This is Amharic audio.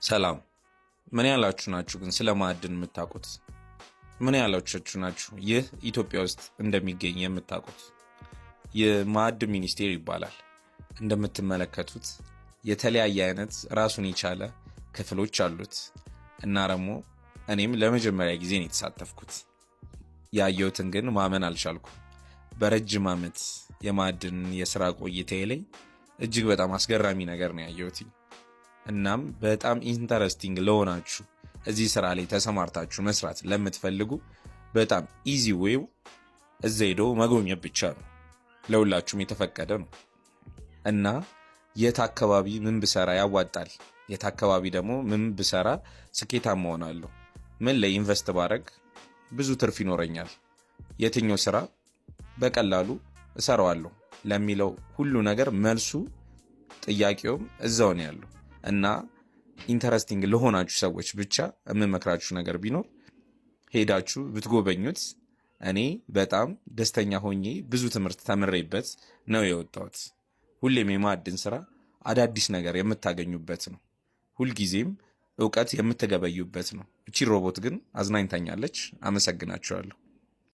ሰላም። ምን ያላችሁ ናችሁ ግን ስለ ማዕድን የምታውቁት? ምን ያላችሁ ናችሁ ይህ ኢትዮጵያ ውስጥ እንደሚገኝ የምታውቁት? የማዕድን ሚኒስቴር ይባላል። እንደምትመለከቱት የተለያየ አይነት ራሱን የቻለ ክፍሎች አሉት እና ደግሞ እኔም ለመጀመሪያ ጊዜ ነው የተሳተፍኩት። ያየሁትን ግን ማመን አልቻልኩም። በረጅም ዓመት የማዕድን የስራ ቆይታዬ ላይ እጅግ በጣም አስገራሚ ነገር ነው ያየሁት። እናም በጣም interesting ለሆናችሁ፣ እዚህ ስራ ላይ ተሰማርታችሁ መስራት ለምትፈልጉ በጣም easy way ው እዛ ሄዶ መጎብኘት ብቻ ነው። ለሁላችሁም የተፈቀደ ነው እና የት አካባቢ ምን ብሰራ ያዋጣል፣ የት አካባቢ ደግሞ ምን ብሰራ ስኬታማ እሆናለሁ፣ ምን ላይ invest ባረግ ብዙ ትርፍ ይኖረኛል፣ የትኛው ስራ በቀላሉ እሰራዋለሁ ለሚለው ሁሉ ነገር መልሱ ጥያቄውም እዛው ነው ያለው። እና interesting ለሆናችሁ ሰዎች ብቻ የምመክራችሁ ነገር ቢኖር ሄዳችሁ ብትጎበኙት። እኔ በጣም ደስተኛ ሆኜ ብዙ ትምህርት ተምሬበት ነው የወጣሁት። ሁሌም የማዕድን ስራ አዳዲስ ነገር የምታገኙበት ነው። ሁልጊዜም እውቀት የምትገበዩበት ነው። እቺ ሮቦት ግን አዝናኝታኛለች። አመሰግናችኋለሁ።